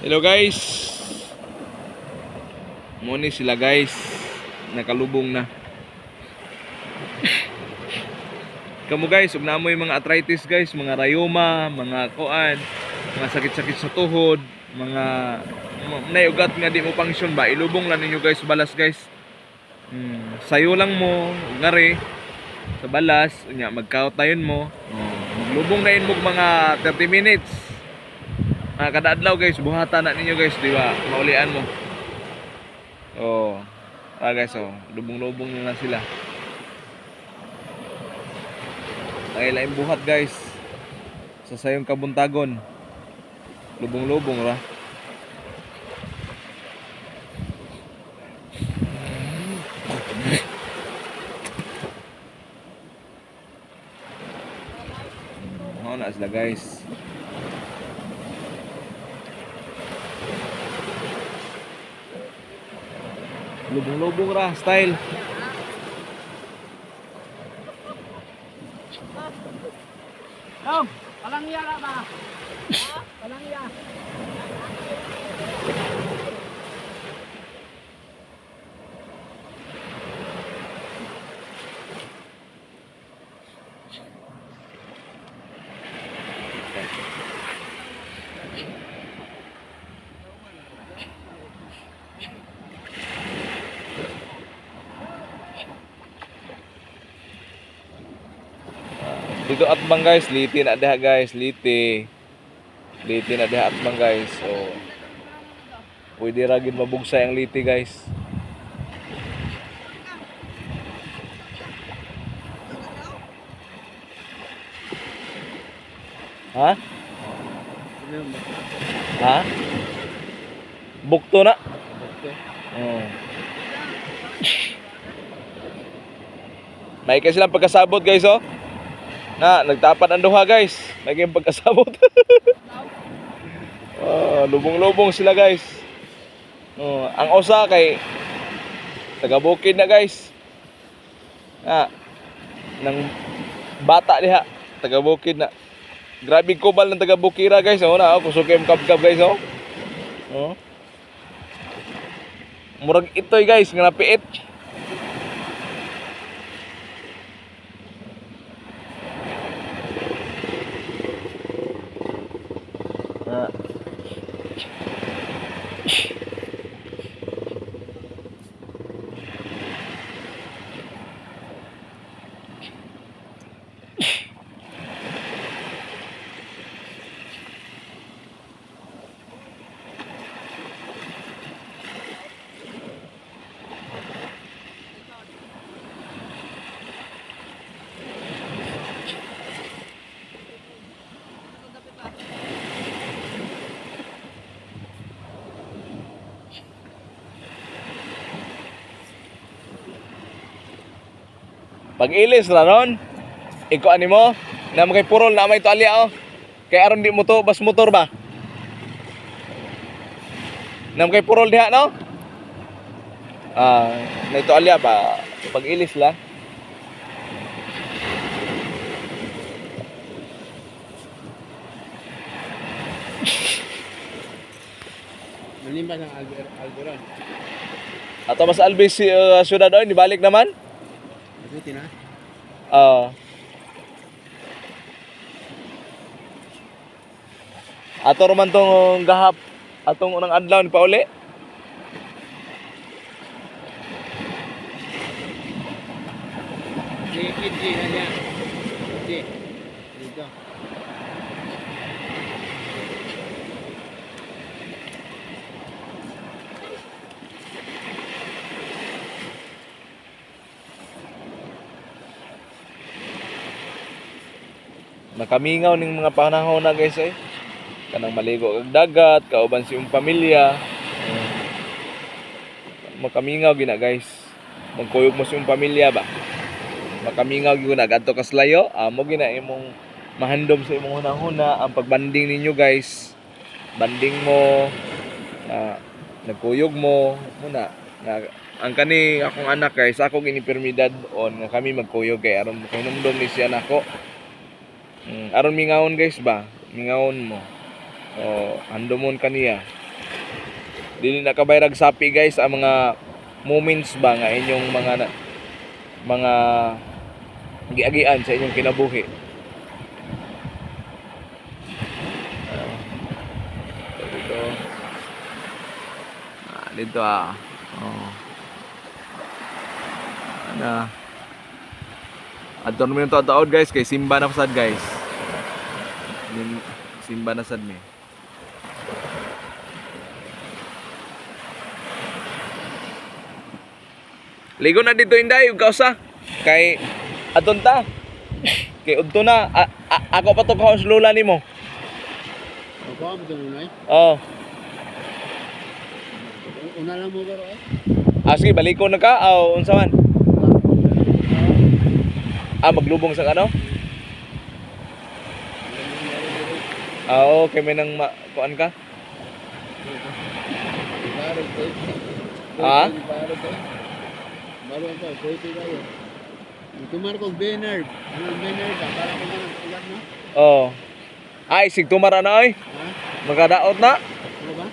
Hello guys. Muni sila guys. Nakalubong na. Kamo guys, ug naamoy mga arthritis guys, mga rayuma, mga kuan, mga sakit-sakit sa tuhod, mga naiugat nga di mo function ba, ilubong lang ninyo guys balas guys. Sayo lang mo, ngari sa balas, unya magkaot tayon mo. Oh, maglubong na mo mga 30 minutes. Mga kada adlaw guys, buhata na ninyo guys, di ba? Maulian mo. Oh. Ah guys, oh, lubong-lubong na lang sila. Ay laing buhat guys. Sa sayong kabuntagon. Lubong-lubong ra. Mao na sila guys. Lubong-lubong ra style. Dong, walang iya na ba? Walang iya. Dito atbang guys, liti na diha guys, liti. Liti na diha atbang guys. So pwede ra gid mabugsay ang liti guys. Ha? Ha? Bukto na. Oh. May kay silang pagkasabot guys oh. Na, nagtapat ang duha guys. Naging pagkasabot. Oh, lubong-lubong sila guys. Oh, ang usa kay taga bukid na guys. Na, nang bata diha, taga bukid na. Grabe kubal ng taga bukira guys. Oh, na, oh, kusog kay kabkab guys oh. Oh. Murag itoy guys, nga napiit. Ah. Pag-ilis ra ron. Iko ani mo, na kay purol na may tualya oh. Kay aron di mo to bas motor ba? Na kay purol diha no? Ah, na tualya ba? Pag-ilis la. Malimba ng Alberon. Ato mas Alves si syudad oy, nibalik naman. Mabuti na. Ah. Ato raman tong gahap atong unang adlaw ni pauli. Si Kidji na niya. Kidji. Dito. Nakamingaw ning mga panahon na guys eh. Kanang maligo kag dagat, kauban sa imong pamilya. Makamingaw gina guys. Magkuyog mo sa imong pamilya ba. Makamingaw gyud na gadto kas layo, amo gina imong mahandom sa imong hunahuna ang pagbanding ninyo guys. Banding mo na nagkuyog mo muna na ang kani akong anak guys, ako gini permidad on nga kami magkuyog kay aron kahinumdom ni siya nako. Aron mingawon guys ba? Mingawon mo. O andomon kaniya. Dili na kabayrag sapi guys ang mga moments ba nga inyong mga giagian sa inyong kinabuhi. Ah, dito. Ah, dito ah. Oh. Ana. Adto naman yung taod guys kay simba na sad guys. Simba na sad mi. Ligo na dito, Inday, ug kausa. Kay aton ta. Kay udto na. Ako pa to kaon sa lola nimo. Ako mo to nun ay. Oh. Una lang mo baro ay. Ah, sige, baliko na ka. Aw, unsa man? Ah, maglubong sa ano? Ah, okay, may nang kuan ka? Ah? Baro ko, pwede kayo. Tumar ko Bernard. Ano ang Bernard? Para ko man ugat no? Oh. Ay, sig tumara na oy. Ha? Makadaot na. Ano ba?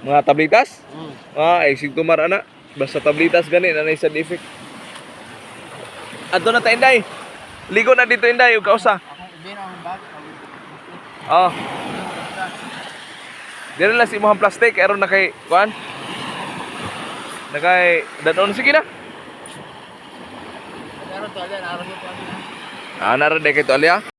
Mga tablitas. Oh. Ah, ay sig tumara na. Basta tablitas gani na side effect. Adto na ta, Inday. Ligo na dito, Inday, ug kausa. Ako ibin ang bag. Oh. Dire lang sa imong plastic aron na kay kuan. Na kay dadon, sige na. Pero to alin, araw ko pa. Ah, nara kay tualya.